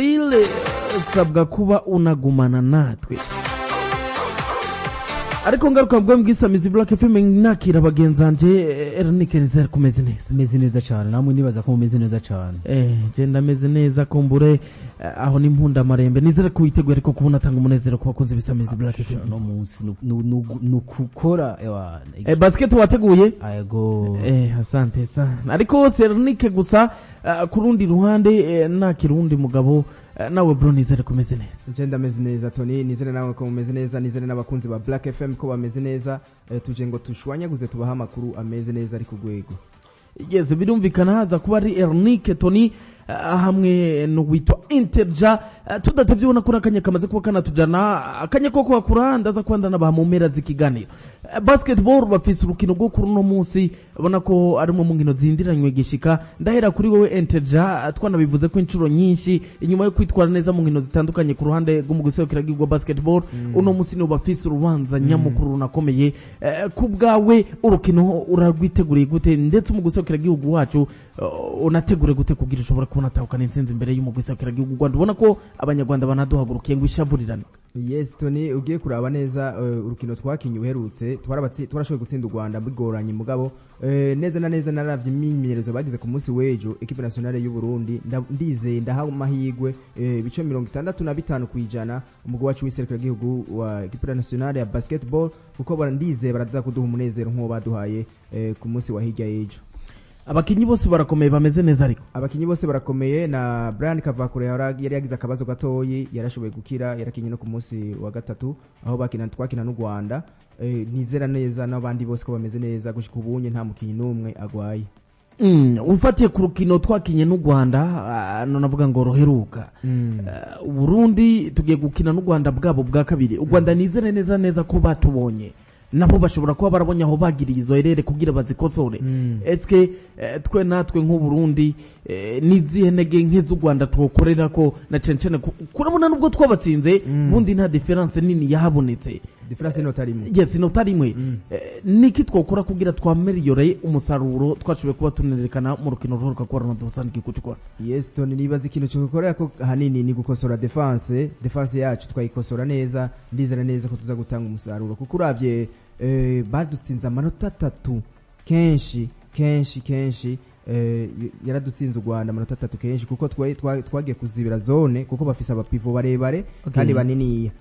Ile usabwa kuba unagumana natwe. Ariko ngaruka bwa mbwisamizi Black FM, nakira bagenzanje Ernike Rizal, kumeze neza? Meze neza cyane, namwe nibaza ko mumeze neza cyane. Je ndameze neza kumbure, aho ni mpunda marembe. Nizere ko witeguye ariko kubona atanga umunezero ku bakunzi b'Isamizi Black FM. No munsi ni ukukora ewa. Basket wateguye? Ego. Asante sana. Ariko Sernike gusa, ku rundi ruhande, nakira uwundi mugabo, nawe bro, nizere kumeze neza. Je ndameze neza, Tony, nizere nawe ko mumeze neza, nizere n'abakunzi ba Black FM ko bameze neza. Tuje ngo tushwanyaguze, tubahe amakuru ameze neza ari ku rwego. Yes, birumvikana haza kuba ari Ernike Tony, hamwe n'uwitwa Interja. Tudatevye ubona ko n'akanya kamaze kuba kanatujana, akanya ko kwakura ndaza kwanda nabaha mu mpera z'ikiganiro. Basketball bafise urukino rwo kuri uno munsi, ubona ko ari mu nkino zindiranywe gishika. Ndahera kuri wowe Interja, twanabivuze ko inshuro nyinshi inyuma yo kwitwara neza mu nkino zitandukanye ku ruhande rw'umugwi wa basketball, uno munsi niwo bafise urubanza nyamukuru runakomeye. Ku bwawe urukino urarwiteguriye gute, ndetse umugwi gihugu wacu unategure gute kugira ushobora kubona atahukana intsinzi imbere y'umugwi gihugu Rwanda, ubona ko Abanyarwanda banaduhagurukiye ngo ishavurirane? Yes Tony, ugiye kuraba neza, urukino twakinye uherutse twarashoboye gutsinda u Rwanda bigoranye, mugabo neza na neza naravye imyimenyerezo bagize ku munsi w'ejo, équipe nationale y'u Burundi ndizeye, ndaha amahirwe ibice 65% umugwi wacu w'iserukiragihugu wa équipe nationale ya basketball, kuko ndizeye baraza kuduha umunezero nk'uwo baduhaye ku munsi wa hirya y'ejo. Abakinyi bose barakomeye, bameze neza ariko? Abakinyi bose barakomeye, na Brian Kavakure yari yagize akabazo gatoyi, yarashoboye gukira, yarakinye no ku munsi wa gatatu aho bakina twakina n'u Rwanda. Nizera neza n'abandi bose ko bameze neza, gushika ubunye nta mukinyi n'umwe agwaye. Ufatiye ku rukino twakinye n'u Rwanda, navuga ngo ruheruka, Burundi tugiye gukina n'u Rwanda bwabo bwa kabiri. U Rwanda nizere neza neza ko batubonye, nabo bashobora kuba barabonye aho bagiriye izo erreur kugira bazikosore. Eske twe natwe nk'u Burundi, n'izihe ntege nke z'u Rwanda twokorera ko na cane cane kurabona nubwo twabatsinze, bundi nta différence nini yahabonetse? Différence inota rimwe. Yes, inota rimwe. Niki twokora kugira twaméliore umusaruro twashoboye kuba tunerekana mu rukino ruheruka kuba runaduhutsa n'igihugu cy'u Rwanda? Yes Tony, nibaza ikintu cyokorera ko ahanini ni gukosora défense. Défense yacu twayikosora neza, ndizera neza ko tuza gutanga umusaruro, kuko uravye badutsinze amanota 3 kenshi kenshi kenshi. Yaradutsinze u Rwanda amanota 3 kenshi, kuko twagiye kuzibira zone, kuko bafise abapivots barebare kandi baniniya.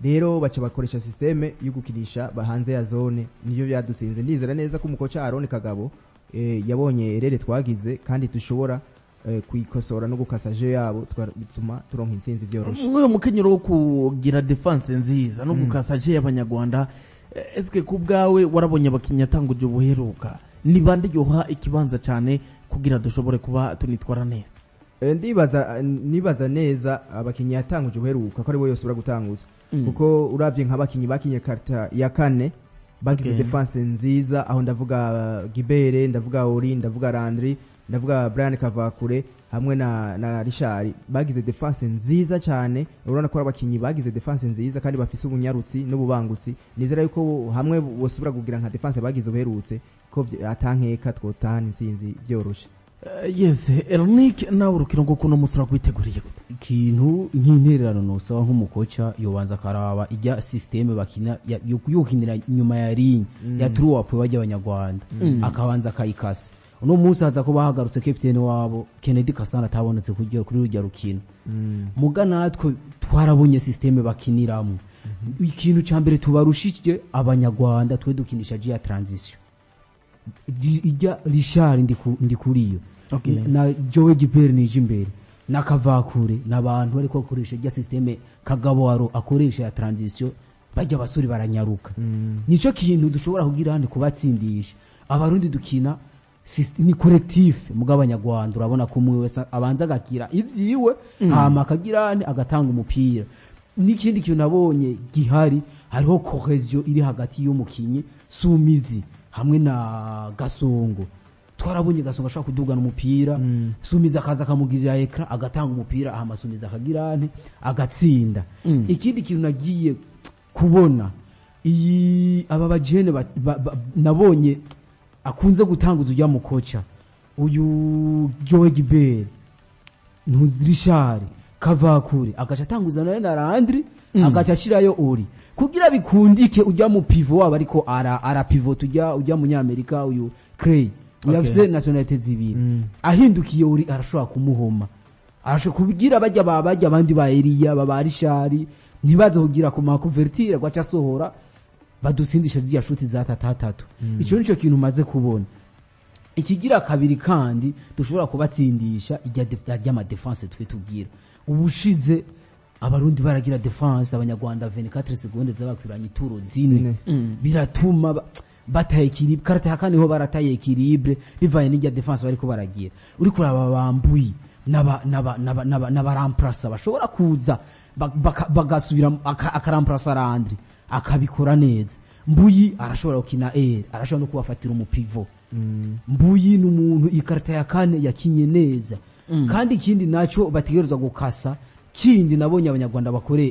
Rero baca bakoresha système yo gukinisha hanze ya zone, niyo byadutsinze. Ndizera neza ko umukoca Aaron Kagabo yabonye erreur twagize kandi dushobora kuyikosora no gukasa jeu yabo, bituma turonka intsinzi vyoroshe. Nk'uyu mukenyero wo kugira défense nziza no gukasa jeu y'Abanyarwanda, eske ku bwawe warabonye abakinnyi atanguje ubuheruka, ni bande yoha ikibanza cyane kugira dushobore kuba tunitwara neza? Ndibaza, nibaza neza abakinnyi yatanguje ubuheruka ko ari bo yose gutanguza, kuko uravye nk'abakinnyi bakinye quart ya kane bagize défense nziza. Aho ndavuga Gibere, ndavuga Ori, ndavuga Landry, ndavuga Brian Kavakure hamwe na Richard, bagize défense nziza cyane. Urabona ko ari abakinnyi bagize défense nziza kandi bafise ubunyarutsi n'ububangutsi. Nizera yuko hamwe bosubira kugira nka défense bagize ubuherutse, ko atankeka twotahana intsinzi vyoroshe. Yes, Ernick, nawe urukino rwo kuno musi uragwiteguriye gute? Ikintu nk'intererano nosaba nk'umukoca, yobanza akaraba ijya système bakina yo gukinira nyuma ya ligne ya trois points bajya Abanyarwanda, akabanza akayikasa. Uno munsi haza ko bahagarutse capitaine wabo Kennedy Kasana atabonetse kujya kuri rujya rukino, muga natwe twarabonye système bakiniramo. Ikintu cya mbere tubarushije Abanyarwanda, twe dukinisha jeu ya transition. Ijya Richard ndi kuriyo na Joe Gibert nije imbere na Kavakure n'abantu ariko bakoresha ijya système Kagabo waro akoresha ya transition, bajya abasore baranyaruka. Nico kintu dushobora kugira hano kubatsindisha. Abarundi dukina ni collectif, mugabo Abanyarwanda urabona ko umwe wese abanza agakira ivyiwe, hama akagira ane agatanga umupira. N'ikindi kintu nabonye gihari, hariho cohésion iri hagati y'umukinyi Sumizi hamwe na Gasongo. Twarabonye Gasongo ashobora kudugana umupira, Sumizi akaza akamugirira écran, agatanga umupira, hama Sumizi akagira ane agatsinda. Ikindi kintu nagiye kubona, iyi aba bajene nabonye akunze gutanguza ujya mukoca uyu Joe Gibert, ntuzi Richard. Kavakure agaca atanguza nawe na Landry, agaca ashirayo Ori kugira bikundike ujya mu pivot wabo, ariko ara pivot ujya munyamerika uyu Clay uyafise nationalité zibiri. Ahindukiye Ori arashobora kumuhoma, arashobora kugira bajya bajya abandi ba Elia baba Rishari ntibaze kugira ku ma couverture, gwaca asohora badutsindisha ziriya shuti za 3-3. Ico nico kintu maze kubona. Ikigira kabiri kandi dushobora kubatsindisha ijya ry'ama défense, twe tubwira ubushize Abarundi baragira défense, Abanyarwanda 24 secondes zabakwiranye ituro zine, biratuma bataye équilibre. Quart-temps ya kane ho barataye équilibre bivanye n'ijya défense bariko baragira. Uri kuraba bambuyi n'aba n'aba n'aba n'aba n'abaramplasa bashobora kuza bagasubira akaramplasa Landry akabikora neza. Mbuyi arashobora gukina aile, arashobora no kubafatira umu pivot. Mbuyi ni umuntu i quart-temps ya kane yakinye neza. Kandi ikindi nacyo bategerezwa gukasa, kindi nabonye Abanyarwanda bakoreye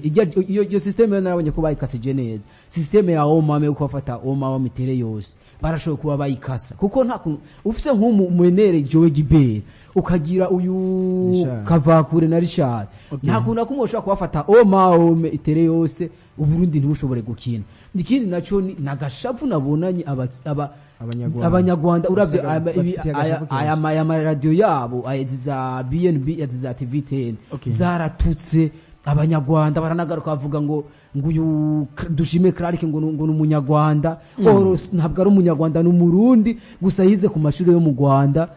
iyo système yo narabonye ko bayikasije neza, système ya omame uko bafata oma wa mitere yose barashoboye kuba bayikasa, kuko nta kuntu ufise nk'umu menere Joe Gibert, ukagira uyu Richard. Kavakure na Richard, nta kuntu na kumwe ushobora kubafata oma ome itere yose, Uburundi ntibushobore gukina. Ikindi nacyo ni nagashavu nabonanye aba Abanyarwanda. Abanyarwanda uravye Bafitiye agashavu kenshi. Aya maradiyo yabo, aya izi za BNB, izi za TV10 zaratutse Abanyarwanda, baranagaruka bavuga ngo uyu Dushime Clark ngo ni Umunyarwanda. Oro ntabwo ari Umunyarwanda, ni Umurundi gusa yize ku mashuri yo mu Rwanda,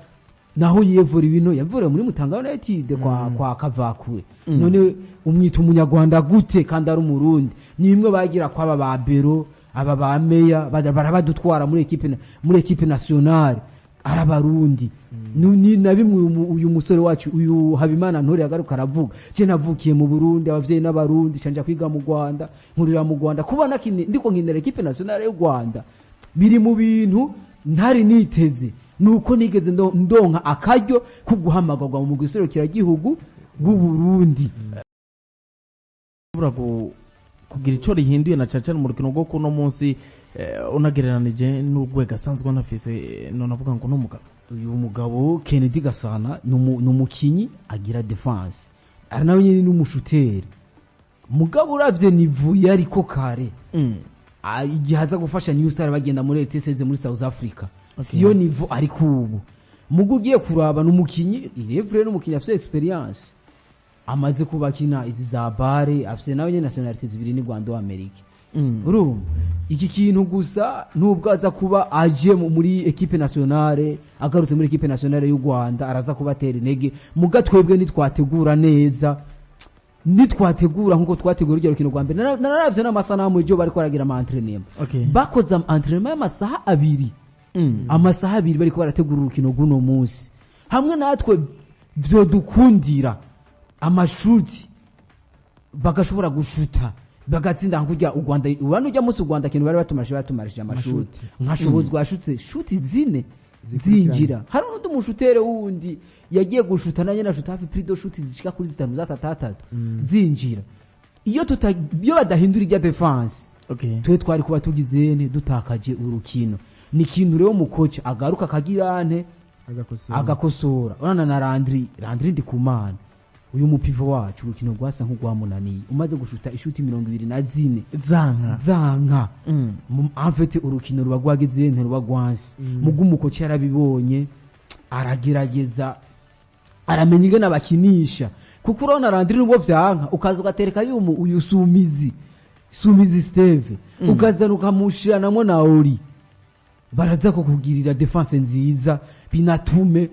naho yiyevura ibintu yavuriwe muri Mutanga United kwa Kavakure. None umwita Umunyarwanda gute kandi ari Umurundi? Ni bimwe bagira kwaba ba Bero, aba ba Meya barabadutwara muri équipe nationale ari Abarundi. Ni na bimwe uyu musore wacu uyu Habimana Ntore yagaruka aravuga: je navukiye mu Burundi, abavyeyi n'Abarundi, canja kwiga mu Rwanda, nkurira mu Rwanda, kuba nakine ndiko nkinira équipe nationale y'u Rwanda biri mu bintu ntari niteze, nuko nigeze ndonka akaryo ko guhamagarwa mu mugwi gihugu bw'u Burundi. Ushobora kugira ico rihinduye na cane cane mu rukino rwo kuno munsi, unagereranije n'urwego asanzwe anafise, none avuga ngo n'umugabo Uyu mugabo Kennedy Gasana ni umukinyi agira défense, ari nawe nyine ni umushuteri, mugabo uravye niveau yariko kare, igihe aza gufasha New Star bagenda muri ETSZ muri South Africa, siyo niveau ariko ubu. Mugo ugiye kuraba ni umukinyi Ilevre, ni umukinyi afise expérience, amaze kuba akina izi za bare, afise nawe nyine nationalité zibiri, ni Rwanda wa Amerika. Urumva iki kintu gusa, nubwo aza kuba aje muri équipe nationale, agarutse muri équipe nationale y'u Rwanda, araza kubatera intege. Muga twebwe nitwategura neza, nitwategura nkuko twategura urugero rukino rwa mbere, nararavye n'amasanamu ejo bariko baragira ama entraînement, bakoze ama entraînement y'amasaha 2, amasaha 2 bariko barategura urukino rw'uno munsi. Hamwe natwe vyodukundira amashuti, bagashobora gushuta bagatsinda nkurya u Rwanda ubana ujya munsi u Rwanda kintu bari batumarishije amashuti, nkashobozwa yashutse shuti zine Zikurikirana. Zinjira. Hari n'undi mushutere wundi yagiye gushuta, nanjye nashuta hafi plus de shuti zishika kuri zitanu za 3-3 zinjira. Iyo badahindura ijya défense, twe twari kuba tugize nte dutakaje urukino. Ni ikintu rero umukoci agaruka akagira nte agakosora. Agakosora. Urana na Landry Ndikumana, uyu mu pivot wacu, urukino rwasa nk'urwamunaniye, umaze gushuta ishuti 24 zanka. Zanka. En fait urukino ruba rwagize nte ruba rwanse. Muga umukoci yarabibonye, aragerageza aramenya ingene abakinisha, kuko urabona Landry nubwo vyanka, ukaza ugatereka yumu uyu Sumizi Steve, ukazana ukamushiranamwo na Ori, baraza kukugirira défense nziza, binatume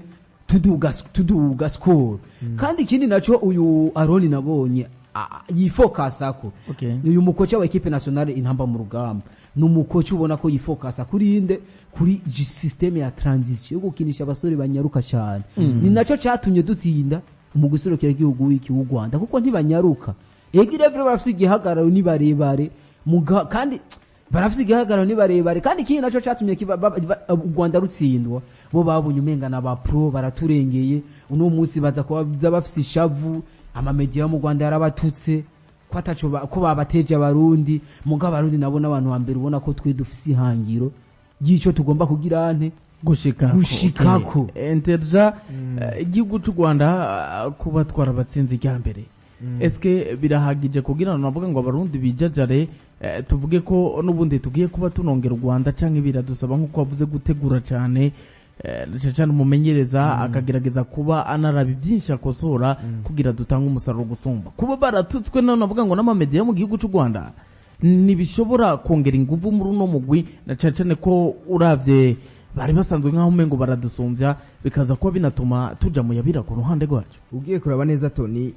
tuduga score. Kandi ikindi naco uyu Aroni nabonye yifokasako, uyu mukoca wa équipe nationale Intamba mu Rugamba, ni umukoca ubona ko yifokasa kuri inde, kuri système ya transition yo gukinisha abasore banyaruka cyane. Ni naco catumye dutsinda umugwi igihugu w'iki w'u Rwanda, kuko ntibanyaruka. Ego irevure barafise igihagararo, ni barebare, kandi barafise igihagararo, ni barebare. Kandi ikindi naco catumye u Rwanda rutsindwa, bo babonye umenga na ba pro baraturengeye. Uno munsi baza kuba bafise ishavu, amamedia yo mu Rwanda yarabatutse ko ataco ko babateje Abarundi. Muga Abarundi nabo n'abantu ba mbere ubona ko twe dufise ihangiro ry'ico tugomba kugira nte gushikako. Gushikako. Interja, igihugu cy'u Rwanda, kuba twarabatsinze irya mbere. Eske birahagije kugira ngo navuga ngo Abarundi bijajare, tuvuge ko n'ubundi tugiye kuba tunongera u Rwanda, canke biradusaba nk'uko wavuze gutegura cyane, cyane umumenyereza akagerageza kuba anaraba ibyinshi akosora kugira dutange umusaruro gusumba kuba baratutswe none navuga ngo n'amamedia yo mu gihugu cy'u Rwanda ntibishobora kongera inguvu muri uno mugwi, na cyane cyane ko uravye bari basanzwe nk'aho umengo baradusumbya, bikaza kuba binatuma tuja mu yabira ku ruhande rwacu? Ugiye kuraba neza, Tony,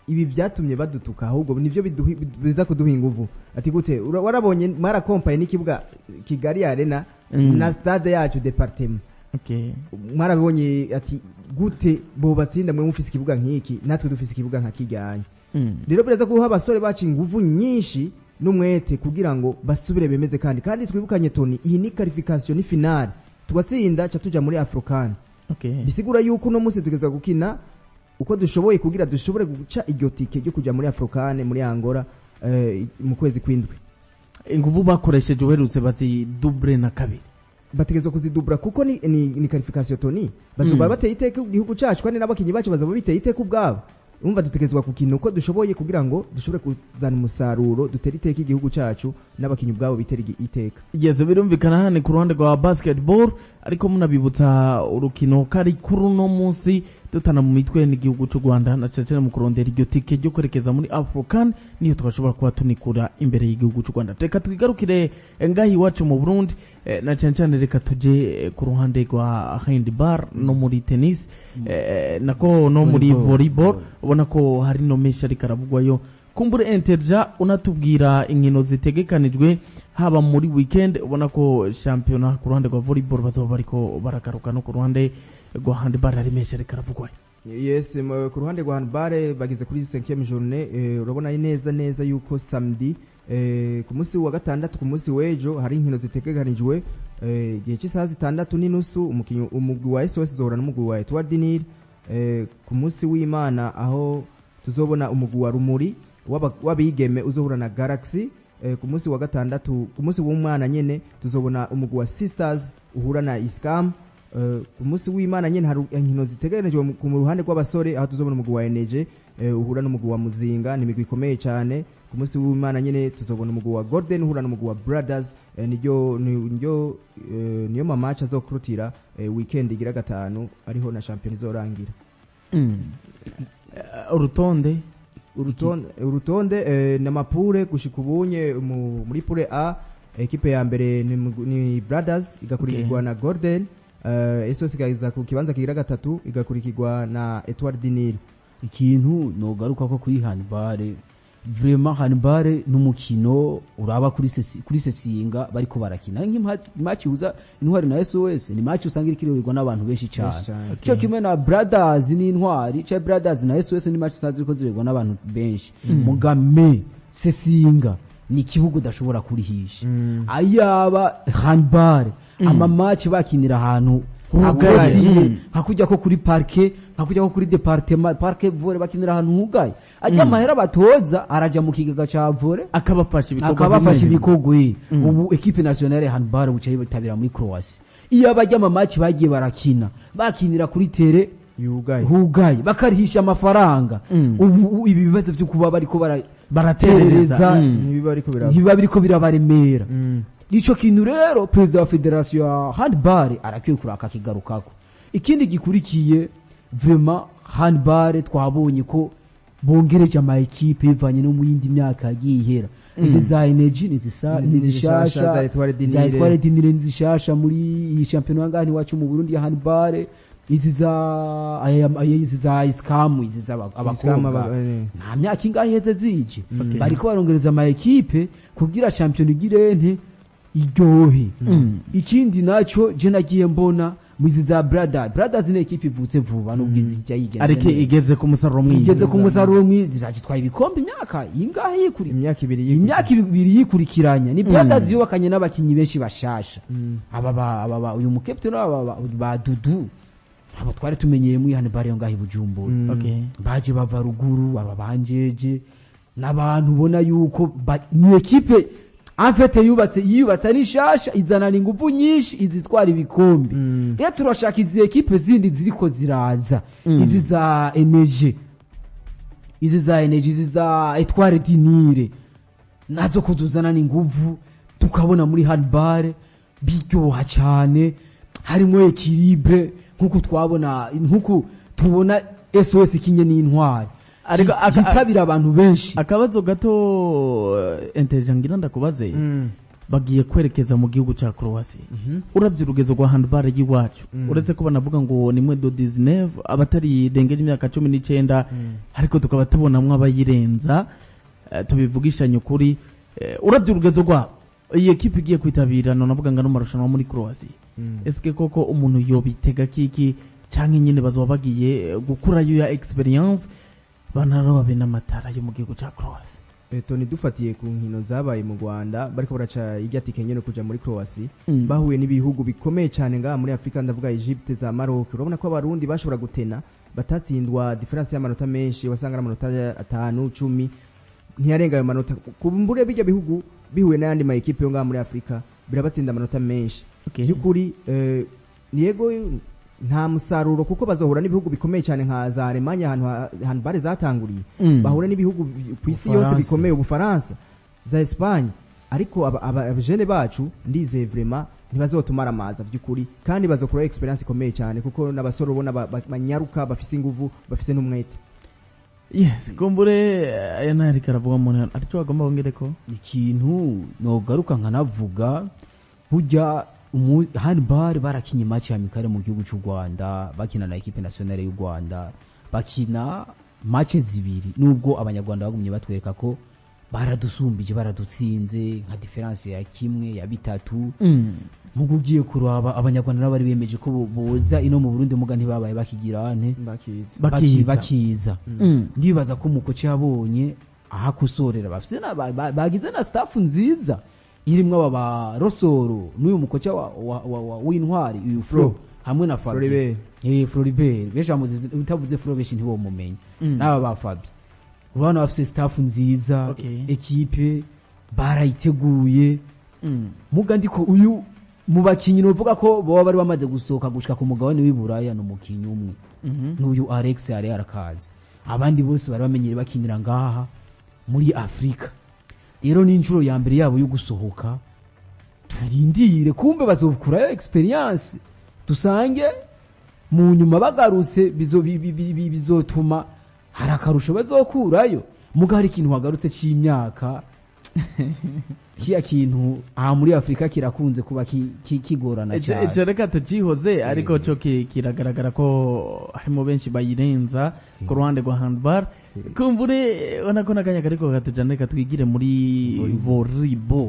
ibi byatumye badutuka ahubwo nivyo biza kuduha inguvu. Ati gute? Warabonye mwarakompaye n'ikibuga Kigali Arena na stade yacu département. Mwarabibonye, ati gute bobatsinda mwe mufise ikibuga nk'iki, natwe dufise ikibuga nka kijyanye? Rero biraza guha abasore bacu inguvu nyinshi n'umwete kugira ngo basubire bemeze. Kandi twibukanye, Tony, iyi ni qualification, ni finale. Tugatsinda ca tuja muri AfroCan. Bisigura yuko uno munsi tugeza gukina uko dushoboye kugira dushobore guca iryo tike ryo kuja muri AfroCan muri Angola, mu kwezi kw'indwi. Inguvu bakoresheje uherutse bazidubure na kabiri. Bategerezwa kuzidubura kuko ni qualification, Tony. Bazoba bateye iteka igihugu cacu, kandi n'abakinyi bacu bazoba biteye iteka ubwabo. Urumva dutegerezwa gukina uko dushoboye kugira ngo dushobore kuzana umusaruro, dutere iteka igihugu cacu, n'abakinyi ubwabo bitere iteka. Yes, birumvikana. Hano ku ruhande rwa basketball, ariko munabibutsa urukino kari kuri uno munsi dutana mu mitwe n'igihugu cy'u Rwanda, na cyane cyane mu kurondera iryo tike ryo kwerekeza muri AfroCan, niyo twashobora kuba tunikura imbere y'igihugu cy'u Rwanda. Reka twigarukire ngaha iwacu mu Burundi, na cyane cyane reka tuje ku ruhande rwa handball no muri tennis, nako no muri Volleyball. volleyball. Ubona ko hari no menshi ariko aravugwayo. Kumbure Interja, unatubwira inkino zitegekanijwe haba muri weekend. Ubona ko shampiyona ku ruhande rwa volleyball bazaba bariko baragaruka, no ku ruhande rwa handball hari menshi ariko aravugwayo. Yes, ku ruhande rwa handball bageze kuri 5e journée. Urabona neza neza yuko samedi, ku munsi wa gatandatu, ku munsi w'ejo, hari inkino zitegekanijwe. Igihe cy'isaha 6:30 umukinyi umugwi wa SOS uzohura n'umugwi wa Etoile du Nil. Ku munsi w'Imana aho tuzobona umugwi wa Rumuri w'abigeme uzohura na Galaxy. Ku munsi wa gatandatu, ku munsi w'umwana nyene, tuzobona umugwi wa Sisters uhura na Iskam. Ku munsi w'Imana nyene hari inkino zitegekanijwe ku ruhande rw'abasore, aho tuzobona umugwi wa Eneje uhura n'umugwi wa Muzinga. Ni imigwi ikomeye cyane. Ku munsi w'Imana nyene tuzobona umugwi wa Golden uhura n'umugwi wa Brothers. Niryo niyo ma match azokurutira weekend igira gatanu, ariho na champion izorangira. Urutonde? Urutonde na ma poule gushika ubunye muri poule A, ekipe ya mbere ni Brothers, igakurikirwa na Golden. SOS ikaza ku kibanza kigira gatatu, igakurikirwa na Etoile du Nil. Ikintu nogaruka ko kuri handball, vraiment handball n'umukino uraba kuri sesinga bariko barakina nk'imatch ihuza Intwari na SOS, ni match usanga iriko irorerwa n'abantu benshi cyane. Cyane. Cyo kimwe na Brothers n'Intwari, cya Brothers na SOS, ni match usanga ziriko zirorerwa n'abantu benshi. Mugame sesinga ni ikibuga udashobora kurihisha. Ayaba handball ama match bakinira ahantu hugaye. Hugaye, nka kujya ko kuri parke, nka kujya ko kuri département, parke volley, bakinira ahantu hugaye, ajya amahera batoza araja mu kigega ca volley, akabafasha ibikorwa akabafasha bimwe. ibikorwa. Ubu équipe nationale ya handball bucaye bitabira muri Croatia. Iyo abajya ama match bagiye barakina, bakinira kuri terrain yugaye, hugaye, bakarihisha amafaranga, ubu ibi bibazo byo kuba bariko baraterereza baraterereza, ntibiba ariko biraba. Ntibiba biriko birabaremera. Ico kintu rero perezida wa fédération ya handball arakwiye kuraka kigarukako. Ikindi gikurikiye, vraiment handball twabonye ko bongereje ama équipe bivanye no mu yindi myaka yagiye ihera. Izi za Energy ni zisa ni zishasha, zishasha. Za Etoile du Za Nil. Etoile du Nil ni zishasha muri iyi championnat ngaha iwacu mu Burundi ya handball. Izi za Iskamu, izi za Iskamu abakobwa, nta myaka ingahe iheze zije. Bariko barongereza ama équipe kugira championnat igirente iryohe. Ikindi naco je nagiye mbona muizi za Brothers, ni équipe ivutse vuba nubwo izijya yigenda ariko neza. igeze ku musaruro mwiza. Igeze ku musaruro mwiza, iragitwaye ibikombe imyaka ingahe yikuri Imyaka 2. Imyaka 2 yikurikiranya. Ni Brothers yubakanye n'abakinyi benshi bashasha. Aba uyu mukepteni, aba ba Dudu, abo twari tumenyeye muri handball yo ngaho i Bujumbura, baje bava ruguru, aba banjeje n'abantu ubona yuko ni équipe en fait yubatse, yiyubatse ari nshasha, izanana ingufu nyinshi, izitwara ibikombe. Rero turashaka izi équipe zindi ziriko ziraza, izi za Energy. Izi za Energy, izi za Etoile du Nil nazo kuzuzana n'inguvu, tukabona muri handball biryoha cyane, harimo équilibre, nkuko twabona, nkuko tubona SOS ikinye n'Intwari. Ariko hitabira abantu benshi. Akabazo gato, Intelligent, ngira ndakubaze. Bagiye kwerekeza mu gihugu ca Croatia. Uravye urugezo rwa handball y'iwacu, uretse ko banavuga ngo ni moins de 19, abatari dengeje imyaka 19, ariko tukaba tubonamwo abayirenza, tubivugishanye ukuri, uravye urugezo rwabo, iyi ekipe igiye kwitabira, none avuga ngo ano marushanwa muri Croatia, eske koko umuntu yobitega kiki, canke nyene bazoba bagiye gukurayo ya expérience, banarobe n'amatara yo mu gihugu ca Croatia? Tony, dufatiye ku nkino zabaye mu Rwanda bariko baraca irya tike nyene kuja muri Croatia, bahuye n'ibihugu bikomeye cyane ngaha muri Afrika, ndavuga Egypte, za Maroc. Urabona ko Abarundi bashobora gutena, batatsindwa différence y'amanota menshi, wasanga ari amanota 5, 10, ntiyarenga ayo manota. Kumbure bijya bihugu bihuye n'ayandi ma ekipe yo ngaha muri Afrika birabatsinda amanota menshi. By'ukuri, yego, nta musaruro, kuko bazohura n'ibihugu bikomeye cyane nka za Alemanya, ahantu handball zatanguriye, bahura n'ibihugu ku isi yose Ubufaransa. bikomeye, Ubufaransa, za Espagne. Ariko abajene bacu ndizeye vraiment ntibazotumara amaza by'ukuri, kandi bazokuraho expérience ikomeye cyane, kuko n'abasore ubona banyaruka, bafise inguvu, bafise n'umwete. Yes, kumbure aya nayo ariko aravuga umuntu arico bagomba bongereko. Ikintu nogaruka nkanavuga, burya handball barakinye match amicale mu gihugu cy'u Rwanda, bakina na équipe nationale y'u Rwanda, bakina match zibiri, nubwo Abanyarwanda bagumye batwereka ko baradusumbije, baradutsinze nka différence ya kimwe, ya bitatu. Mugu ugiye kuraba, Abanyarwanda nabo bari bemeje ko boza ino mu Burundi, muga ntibabaye bakigira ante? Bakizi. Bakiza. Bakiza. Ndibaza ko umukoci yabonye ahakosorera, bafise bagize na staff nziza irimwo aba ba Rosoro n'uyu mukoca wa w'Intwari uyu Flo hamwe na Fabi. Floribert. Floribert, benshi bamuzi, utavuze Flo benshi ntibomumenya. N'aba ba Fabi, urabona bafise staff nziza. Ekipe barayiteguye. Muga ndiko uyu mu bakinyi novuga ko boba bari bamaze gusohoka gushika ku mugabane w'i Buraya ni umukinyi umwe, n'uyu Alex yari arakazi. Abandi bose bari bamenyere bakinira ngaha muri Afrika. Rero ni inshuro ya mbere yabo yo gusohoka. Turindire, kumbe bazokurayo expérience, dusange mu nyuma bagarutse bizotuma hari akarusho bazokurayo. Muga hari ikintu wagarutse c'imyaka, kiya kintu aha muri Afrika kirakunze kuba kigorana cyane. Ico reka tucihoze, ariko co kiragaragara ko harimo benshi bayirenza ku ruhande rwa handball. Kumbure ubona ko n'akanya kariko katujana, reka twigire muri volleyball.